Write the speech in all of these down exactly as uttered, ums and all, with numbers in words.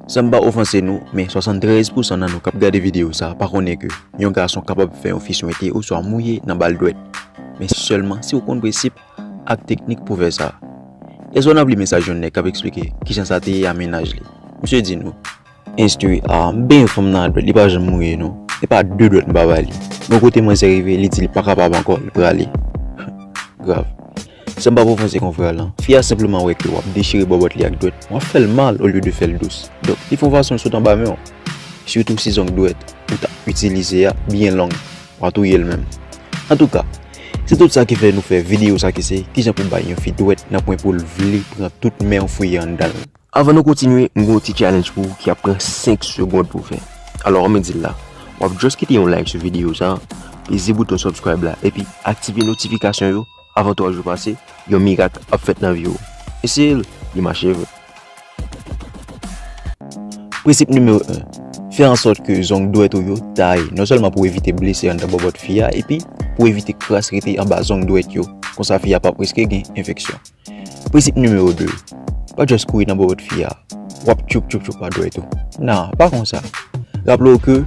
San m pa ofanse nou, men swasanntrèz pousan nan nou k ap gade videyo sa a pa konnen ke yon gason kapab fè yon fi swente oswa mouye nan ba l dwèt. Men sèlman si w konn prensip ak teknik pou fè sa. Èske w nan pli mesaj yon nèg k ap eksplike kijan sa te ye a mennaj li? Misye di nou, enstwi a, m benyen fanm nan a dwèt, li pa janm mouye non. E pa de dwèt m pa ba li. Bon kote manzè rive, li di li pa kapab ankò, li prale. Grav. San m pa ofanse konfrè lan, fi a senpleman wè ke w ap dechire bòbòt li ak dwèt, w ap fè l mal olye de fè l dous. Donk, li fè yon fason l sot anba men w. Sitou si zong dwèt ou t ap itilize a byen long, w a touye l menm. Antouka, se tout sa ki fè nou fè videyo sa ki se kijan pou bay yon fi dwèt nan pwen pou l vle pran tout men w fouye anndan l. Avan nou kontinye, m gen yon ti challenge pou ou ki ap pran senk segond pou w fè. Alò, ann di l la, w ap just kite yon like sou videyo sa a, peze bouton subscribe la, epi aktive notifikasyon yo. Avan twa jou pase, yon mirak ap fèt nan vi w. Eseye l, li mache vre. Prensip nimewo en, fè an sòt ke zong dwèt ou yo taye, non sèlman pou evite blese anndan bòbòt fi a, epi pou evite kras rete anba zong dwèt yo. Konsa fi a p ap riske gen enfeksyon. Prensip nimewo de, pa just kouri nan bòbòt fi a, w ap tchoup tchoup tchoup ak dwèt ou. Nah, pa konsa. Raple w ke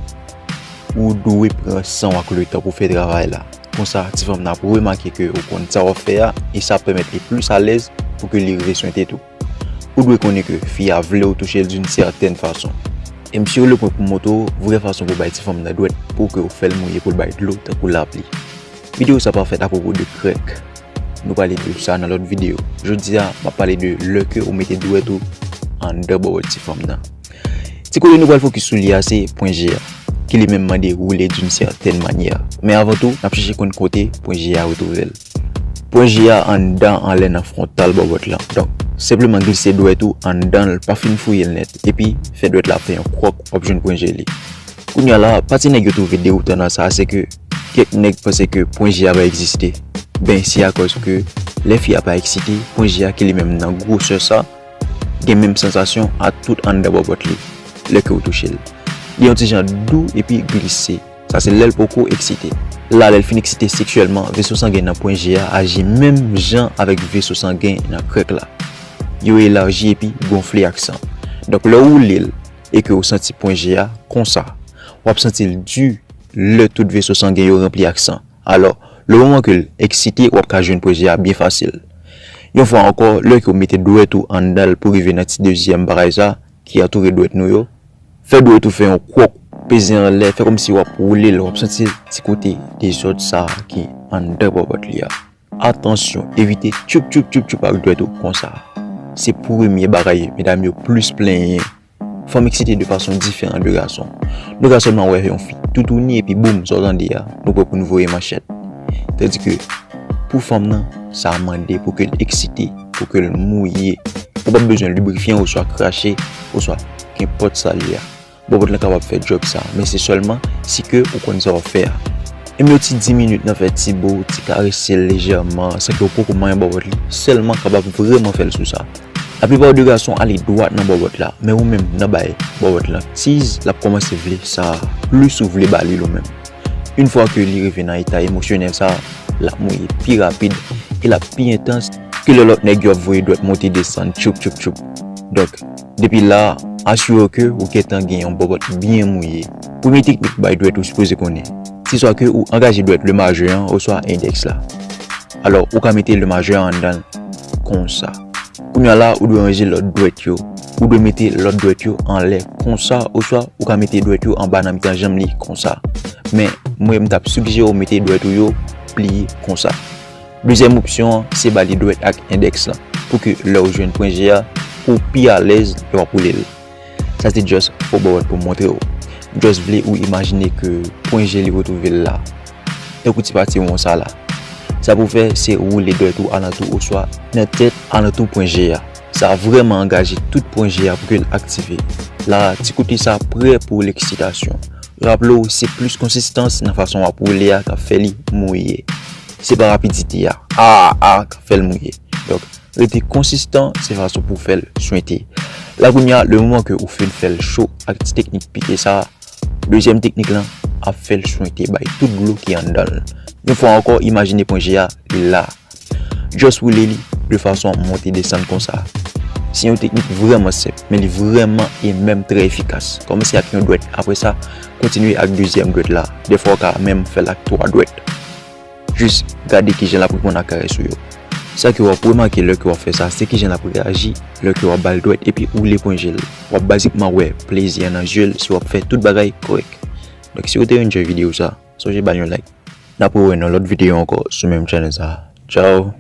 ou dwe pran san w ak letan pou fè travay la. Konsa, ti fanm nan ap remake ke ou konn sa w ap fè a, e sa ap pèmèt li plis alèz pou ke li rive swente tou. Ou dwe konnen ke fi a vle w touche l d'une certaine façon. E m sur le point pou m montre w vrè fason pou bay ti fanm nan dwèt pou ke w fè l mouye pou l bay dlo tankou lapli. Videyo sa pa fèt apwopo de krèk. Nou pale de sa nan lòt videyo. Jodi a, m ap pale de lè ke ou mete dwèt ou anndan bòbòt ti fanm nan. Ti kote nou pral fokis sou li a se pwen G a, ki li menm mande woule d'une certaine manière. Men avan tou, n ap chèche konn kote pwen G a retwouve l. Pwen G a anndan anlè nan fwontal bòbòt lan. Donk, senpleman glise dwèt ou anndan l, pa fin fouye l nèt, epi fè dwèt la fè yon kwòk, w ap jwenn pwen G li. Kounye a la, pati nèg yo twouve dewoutan nan sa a, se ke kèk nèg panse ke pwen G a pa egziste. Ben, se akòz ke lè fi a pa eksite, pwen G a ki li menm nan gwosè sa, gen menm sansasyon a tout anndan bòbòt li lè ke w touche l. Li yon ti jan dou epi glise. Sa se lè l poko eksite. La, lè l fin eksite seksyèlman, veso sangen nan pwen G a aji menm jan avèk veso sangen nan krèk la. Yo elaji epi gonfle ak san. Donk, lè w woule l e ke w santi pwen G a konsa, w ap santi l di lè tout veso sangen yo ranpli ak san. Alò, le moman ke l eksite, w ap ka jwenn pwen G a byen fasil. Yon fwa ankò, lè ke w mete dwèt ou anndan l pou rive nan ti dezyèm bagay sa ki antoure dwèt nou yo, fè dwèt ou fè yon kwòk, peze anlè, fè kòmsi w ap woule l, w ap santi ti kote dezòd sa ki anndan bòbòt li a. Atansyon, evite tchoup tchoup tchoup tchoup ak dwèt ou konsa. Se premye bagay medam yo plis plenyen. Fanm eksite de fason diferan de gason. Nou ka sèlman wè yon fi toutouni epi boum, sa w tande a, nou prè pou n voye manchèt. Tandike pou fanm nan, sa mande pou ke l eksite, pou ke l mouye. Ou p ap bezwen librifye oswa krache, oswa kenpòt sa l ye a. Bòbòt lan kapab fè djòb sa, men se sèlman si ke ou konn sa w ap fè a. Menm yon ti dis minit nan fè ti bo, ti karese l lejèman, san ke w poko manyen bòbòt li, sèlman kapab vrèman fè l sou sa. Laplipa de gason ale dwat nan bòbòt la, men ou menm nan bay bòbòt lan tiz, l ap kòmanse vle sa, plis ou vle ba li l ou menm. Yon fwa ke li rive nan eta emosyonèl sa, l ap mouye pi rapid e l ap pi entans ke lè lòt nèg yo ap voye dwèt monte desann, tchoup, tchoup, tchoup. Donk, depi la, asire w ke ou gentan gen yon bòbòt byen mouye. Premye teknik bay dwèt ou sipoze konnen, se swa ke ou angaje dwèt le majè an oswa endèks la. Alò, ou ka mete le majè an anndan l konsa. Kounye a la, ou dwe ranje lòt dwèt yo. Ou dwe mete lòt dwèt yo anlè konsa, oswa ou ka mete dwèt yo anba nan mitan janm li konsa. Men, mwen, m t ap sijere w mete dwèt ou yo pliye konsa. Dezyèm opsyon an, se ba li dwèt ak endèks lan, pou ke lè w jwenn pwen G a, pou w pi alèz lè w ap woule l. Sa se just fo bòbòt pou m montre w. M just vle ou imajine ke pwen G li retwouve l la. Tankou ti pati won sa la. Sa pou w fè, se woule dwèt ou alantou oswa nan tèt alantou pwen G a. Sa vrèman angaje tout pwen G a pou ke l aktive. La, ti kote sa prè pou leksitasyon. Raple w, se plis konsistans nan fason w ap woule a k ap fè li mouye. Se pa rapidite a, a, a, k ap fè l mouye. Donk, rete konsistan, se fason pou w fè l swente. La kounye a, le moman ke ou fin fè l cho ak ti teknik pike sa, dezyèm teknik lan ap fè l swente, bay tout dlo ki anndan l. Yon fwa ankò, imajine pwen G a, li la. Just woule li de fason monte desann konsa. Se yon teknik vrèman senp, men li vrèman e menm trè efikas. Kòmanse ak yon dwèt, apre sa, kontinye ak dezyèm dwèt la. Dèfwa w ka menm fè l ak twa dwèt. Jis gade kijan l ap reponn ak karès ou yo. Sa ke w ap remake lè ke w ap fè sa, se kijan l ap reyaji lè ke w ap ba l dwèt epi woule pwen je l. W ap bazikman wè plezi an nan je l si w ap fè tout bagay kòrèk. Donk, si w te enjoy videyo sa, sonje ba l yon like. N ap rewè nan lòt videyo ankò sou menm channel sa. Ciao!